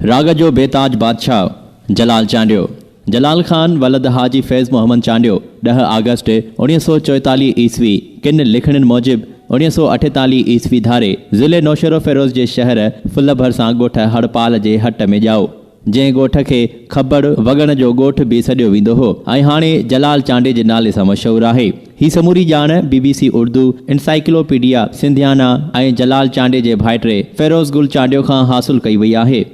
راڳ جو بي تاج بادشاهه جلال چانڊيو، جلال خان ولد حاجي فيض محمد چانڊيو، ڏهه آگسٽ 1944 عيسوي، ڪن لکڻين موجب 1948 عيسوي ڌاري ضلعي نوشهروفيروز جي شهر ڦل ڀرسان ڳوٺ هڙپال جي هٽ ۾ ڄائو. جنهن ڳوٺ کي کٻڙ وڳڻ جو ڳوٺ به سڏيو ويندو هو ۽ هاڻي جلال چانڊيي جي نالي سان مشهور آهي. هي سموري ڄاڻ B B C Urdu, encyclopedia Sindhiana ۽ Jalal Chandio جي ڀائٽي فيروز گل چانڊيو کان حاصل ڪئي وئي آهي.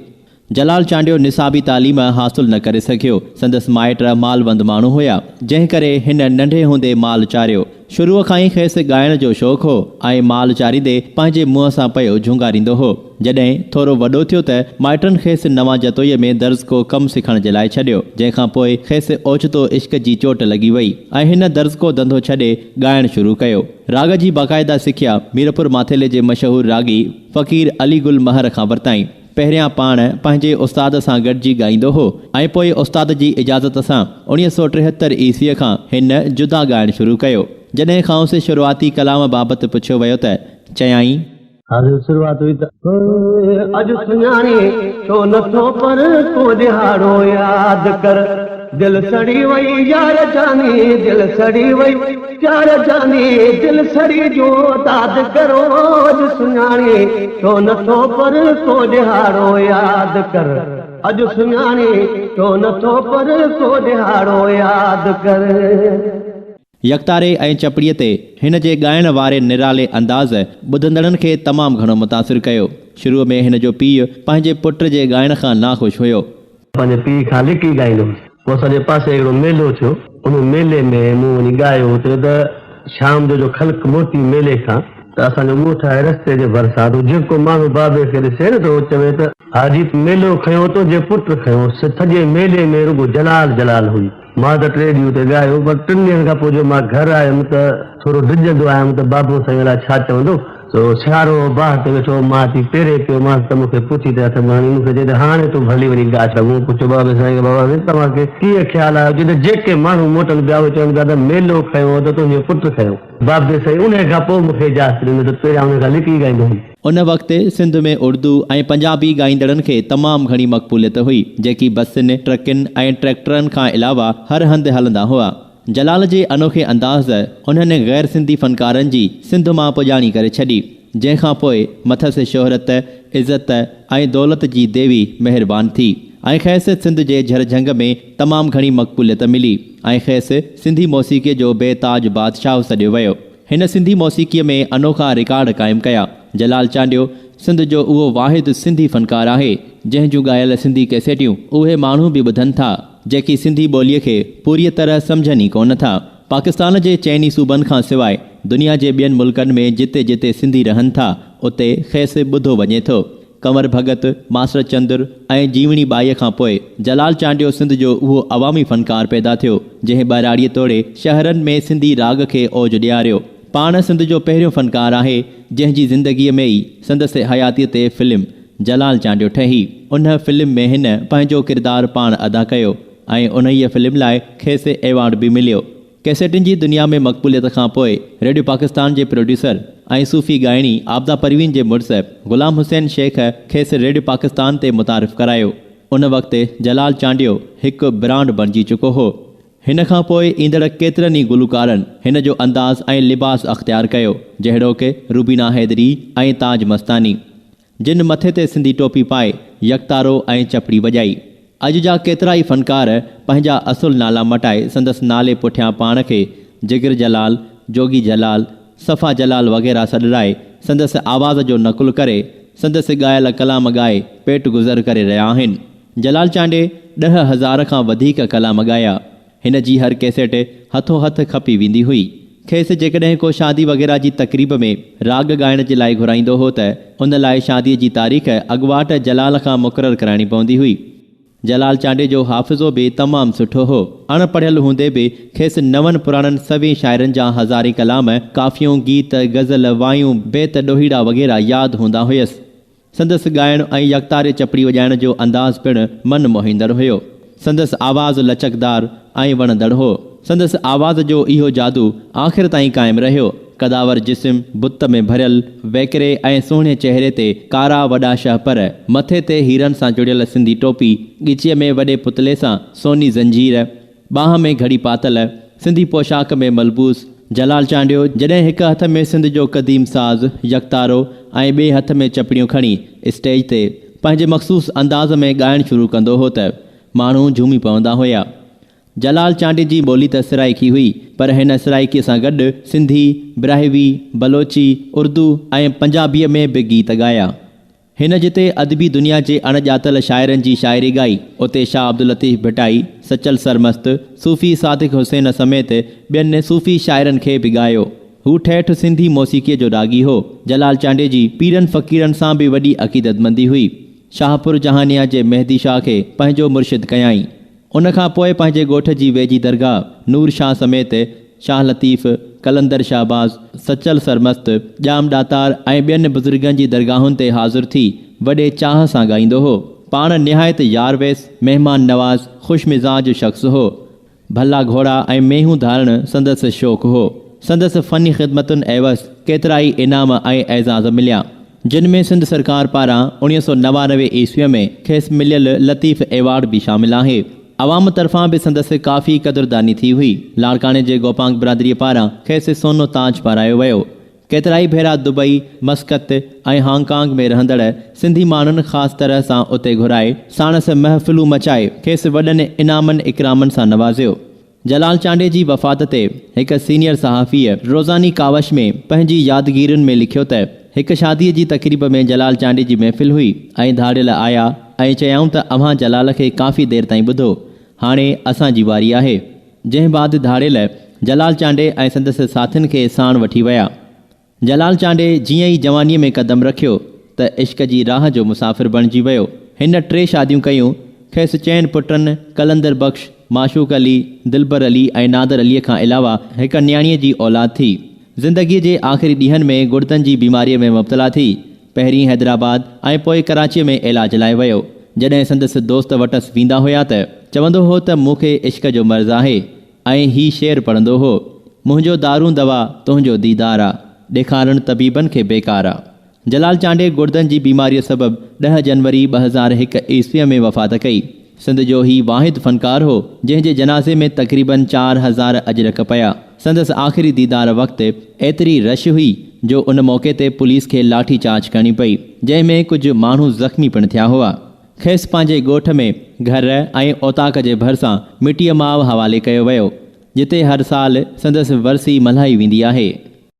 جلال چانڊيو نصابي تعليم حاصل نه ڪري سگهيو. سندس مائٽ مالوند ماڻهو هيا، جنهن ڪري هن ننڍي هوندي مال چاريو. شروع کان ئي کيس ڳائڻ جو شوق هو ۽ مال چاريندي پنهنجي منهن سان پيو جهونگاريندو هو. جڏهن ٿورو وڏو ٿيو ته مائٽن کيس نوان جتوئيء ۾ درزڪو ڪم سکڻ جي لاء ڇڏيو، جنهن کان پوء کيس اوچتو عشق جي چوٽ لڳي وئي ۽ هن درزڪو ڌنڌو ڇڏي ڳائڻ شروع ڪيو. راڳ جي باقاعده سکيا ميرپور ماٿيلي جي مشهور راڳي فقير علي گل مهر کان ورتائين. پهريان پاڻ پنهنجي استاد سان گڏجي ڳائيندو هو ۽ پوء استاد جي اجازت سان 1973 عيسويء کان هن جدا ڳائڻ شروع ڪيو. جڏهن کانئس شروعاتي ڪلام بابت پڇيو ويو ته چيائين. حاضر شروعات هئي ته. اڄ سڃاڻي ڇو نٿو پر ڪو ڏهاڙو ياد ڪر. دل سڙي وئي يار جاني دل سڙي وئي يار جاني دل سڙي جو داد ڪرو اڄ سڃاڻي ڇو نٿو پر ڪو ڏهاڙو ياد ڪر اڄ سڃاڻي ڇو نٿو پر ڪو ڏهاڙو ياد ڪر. يڪتاري ۽ چپڙيء تي هن جي ڳائڻ واري نرالي انداز ٻڌندڙن کي تمام گهڻو متاثر ڪيو. شروع ۾ هن جو پيء پنهنجي پٽ جي ڳائڻ کان ناخوش هيو. پنهنجي پيء کان لڪي ڳائيندو هوس. پوء اسان جي پاسي هڪڙو ميلو ٿيو. ان ميلي ۾ مون وڃي ڳايو. اتي ته شام جو جو خلق موٽي ميلي کان ته اسان جو ڳوٺ آهي رستي جي ڀرسان ته جيڪو ماڻهو بابي کي ڏسي نه ته اهو چوي ته حاجي ميلو کنيو تنهنجي پٽ کنيو. سڄي ميلي ۾ رڳو جلال جلال هئي. مان ته ٽي ڏينهن اتي ڳايو پر ٽن ڏينهن کان پوء جو مان گهر آيم ته ٿورو ڊڄندو آيم ته بابو سائين الائي ڇا چوندو. سو سيارو هو باهه تي ويٺو هو مان اچي پيري پيومانس ته مون کي پڇي ته هٿ ۾ هڻي مون کي چئي ته هاڻي تون ڀلي وڃي ڳاء ته مون پڇيو بابي سائين کان بابا سائين توهان کي ڪيئن خيال آيو چئي ته جيڪي ماڻهو موٽن پيا اهي چون پيا ته ميلو کنيو ته تنهنجي پٽ کنيو. بابي سائين انهي کان پوء مون کي اجازت ڏني ته پهريان انهي کان لڪي ڳائيندو هوم. ان وقت سنڌ ۾ اردو ۽ پنجابي ڳائيندڙن کي تمام گهڻي مقبوليت هئي، جيڪي بسن، ٽرڪن ۽ ٽريڪٽرن کان علاوه هر هنڌ هلندا هئا. جلال جي انوکي انداز انهن غير سنڌي فنڪارن جي سنڌ مان پڄاڻي ڪري ڇڏي، جنهن کان پوء مٿس شهرت، عزت ۽ دولت جي ديوي مهربان ٿي ۽ کيس سنڌ جي جهرجهنگ ۾ تمام گهڻي مقبوليت ملي ۽ کيس سنڌي موسيقيء جو بي تاج بادشاهه سڏيو ويو. هن سنڌي موسيقيء ۾ انوکا رڪارڊ قائم ڪيا. جلال چانڊيو سنڌ جو اهو واحد سنڌي فنڪار آهي، جنهن جون ڳايل سنڌي ڪئسيٽيون اهي ماڻهو به ٻڌن ٿا، جيڪي سنڌي ٻوليء کي پوريء طرح سمجهن ئي ڪونه ٿا. پاڪستان جي چئني صوبن کان سواء دنيا جي ٻين ملڪن ۾ جتي جتي سنڌي رهن ٿا، اتي کيس ٻڌو وڃي ٿو. ڪنور ڀڳت، ماسٽر چندر ۽ جيوڻي ٻائيء کان پوء جلال چانڊيو سنڌ جو اهو عوامي فنڪار پيدا ٿيو، جنهن ٻهراڙيء توڙي شهرن ۾ سنڌي راڳ کي اوج ڏياريو. پاڻ سنڌ جو پهريون فنڪار آهي، جنهن جي زندگيء ۾ ئي سندس حياتيء تي فلم جلال چانڊيو ٺهي. ان فلم ۾ هن پنهنجو ڪردار پاڻ ادا ڪيو ۽ انهيء فلم لاء کيس ايوارڊ به مليو. ڪئسيٽن جي دنيا ۾ مقبوليت کان پوء ريڊيو پاڪستان جي پروڊيوسر ۽ صوفي ڳائڻي عابده پروين جي مڙس غلام حسين شيخ کيس ريڊيو پاڪستان تي متعارف ڪرايو. ان وقت جلال چانڊيو هڪ برانڊ بڻجي چڪو هو. هن کان پوء ايندڙ ڪيترن ئي گلوڪارن هن جو انداز ۽ لباس اختيار ڪيو جهڙوڪ روبينا حيدري ۽ تاج مستاني. جن مٿي تي سنڌي ٽوپي پائي يڪتارو ۽ چپڙي وڄائي. اڄ جا ڪيترائي فنڪار پنهنجا اصل نالا مٽائي سندس نالي پٺيان پاڻ کي جگر جلال، جوڳي جلال، صفا جلال وغيره سڏرائي سندس آواز جو نقل ڪري سندس ڳايل ڪلام ڳائي پيٽ گذر ڪري رهيا آهن. جلال چانڊيي 10,000 کان وڌيڪ ڪلام ڳايا. هن جي هر ڪئسيٽ هٿو هٿ کپي ويندي هئي. کيس جيڪڏهن ڪو شادي وغيره جي تقريب ۾ راڳ ڳائڻ جي لاء گهرائيندو هو ته ان لاء شادي جي تاريخ اڳواٽ جلال کان مقرر ڪرائڻي پوندي هئي. جلال چانڊيي جو حافظو به تمام سٺو هو. اڻ پڙهيل هوندي به کيس نون پراڻن سوين شاعرن جا هزارين ڪلام، ڪافيون، گيت، غزل، وايون، بيت، ڏوهيڙا وغيره ياد هوندا هيس. سندس ڳائڻ ۽ يڪتاري چپڙي وڄائڻ جو انداز پڻ من موهيندڙ هيو. سندس آواز لچڪدار ۽ وڻندڙ هو. سندس آواز جو اهو جادو آخر تائين قائم رهيو. قداور جسم، بت ۾ ڀريل، ويڪري ۽ سهڻي چهري تي ڪارا وڏا شهپر، مٿي تي هيرن سان جڙيل سنڌي ٽوپي، ڳچيء ۾ وڏي پتلي سان سوني زنجير، ٻانهن ۾ گهڙي پاتل، سنڌي پوشاڪ ۾ ملبوس، جلال چانڊيو جڏهن هڪ هٿ ۾ سنڌ جو قديم ساز يڪتارو ۽ ٻئي هٿ ۾ چپڙيون کڻي اسٽيج تي پنهنجي مخصوص انداز ۾ ڳائڻ شروع ڪندو هو ته ماڻهو جهومي پوندا هيا. جلال چانڊيي جي ٻولي ته سرائيڪي هئي، پر هن سرائيڪيء سان گڏ سنڌي، براهوي، بلوچي، اردو ۽ پنجابيء ۾ به گيت ڳايا. هن جتي ادبي دنيا جي اڻ ڄاتل شاعرن جي شاعري ڳائي، اتي شاهه عبداللطيف ڀٽائي، سچل سرمست، صوفي صادق حسين سميت ٻين صوفي شاعرن کي به ڳايو. هو ٺيٺ سنڌي موسيقيء جو راڳي هو. جلال چانڊيي جي پيرن فقيرن سان به وڏي عقيدتمندي هئي. شاهپور جهانيان جي مهدي شاهه کي پنهنجو مرشد ڪيائين. ان کان پوء پنهنجي ڳوٺ جي ويجهي درگاهه نور شاهه سميت شاهه لطيف، قلندر شهباز، سچل سرمست، ڄام ڏاتار ۽ ٻين بزرگن جي درگاهن تي حاضر ٿي وڏي چاهه سان ڳائيندو هو. پاڻ نهايت يار ويس، مهمان نواز، خوش مزاج شخص هو. ڀلا گهوڙا ۽ مينهون ڌارڻ سندس شوق هو. سندس فني خدمتن عيوض ڪيترائي انعام ۽ اعزاز مليا، جن ۾ سنڌ سرڪار پاران 1999 عيسويء ۾ کيس مليل لطيف ايوارڊ به شامل آهي. عوام طرفان به سندس ڪافي قدرداني ٿي هئي. لاڙڪاڻي جي گوپانگ برادريء پاران کيس سونو تاج پارايو ويو. ڪيترائي ڀيرا دبئي، مسقط ۽ هانگ ڪانگ ۾ رهندڙ سنڌي ماڻهن خاص طرح سان اتي گهرائي ساڻس محفلون مچائي کيس وڏن انعامن اڪرامن سان نوازيو. جلال چانڊيي جي وفات تي هڪ سينيئر صحافيء روزاني ڪاوش ۾ پنهنجي يادگيرين ۾ لکيو ته هڪ شاديء جي تقريب ۾ جلال چانڊيي جي محفل هئي ۽ ڌاڙيل آيا ۽ چيائون ته اوهان جلال کي ڪافي دير تائين ٻڌو هاڻي اسان جي واري آهي. جنهن بعد ڌاڙيل جلال چانڊيي ۽ سندس ساٿين کي ساڻ وٺي ويا. جلال چانڊيي جيئن ئي جوانيء ۾ قدم رکيو ته عشق جي راهه جو مسافر بڻجي ويو. هن ٽي شاديون ڪيون. کيس چئن پٽن قلندر بخش، معشوق علي، دلبر علي ۽ نادر عليء کان علاوه هڪ نياڻيء جي اولاد ٿي. زندگيء جي آخري ڏينهن ۾ گڙدن جي بيماريء ۾ مبتلا ٿي پهرين حيدرآباد ۽ پوء ڪراچيء ۾ علاج لاء ويو. جڏهن سندس دوست وٽس ويندا هيا ته چوندو هو ته مون کي عشق جو مرض آهي ۽ هي شعر پڙهندو هو، منهنجو دارون دوا تنهنجو ديدار آ، ڏيکارڻ طبيبن کي بيڪار آ. جلال چانڊيي گڙدن جي بيماريء سبب ڏهه جنوري 2001 عيسويء ۾ وفات ڪئي. سنڌ جو هي واحد فنڪار هو، جنهن جي جنازي ۾ تقريباً 4000 اجرڪ پيا. سندس آخري ديدار وقت ايتري رش هئي جو ان موقعي تي پوليس کي لاٺي چارج ڪرڻي پئي، جنهن ۾ ڪجهه ماڻهو زخمي پڻ ٿيا هئا. کيس پنهنجي ڳوٺ ۾ گهر ۽ اوطاق جي ڀرسان مٽيء ماء حوالي ڪيو ويو، جتي هر سال سندس ورسي ملهائي ويندي آهي.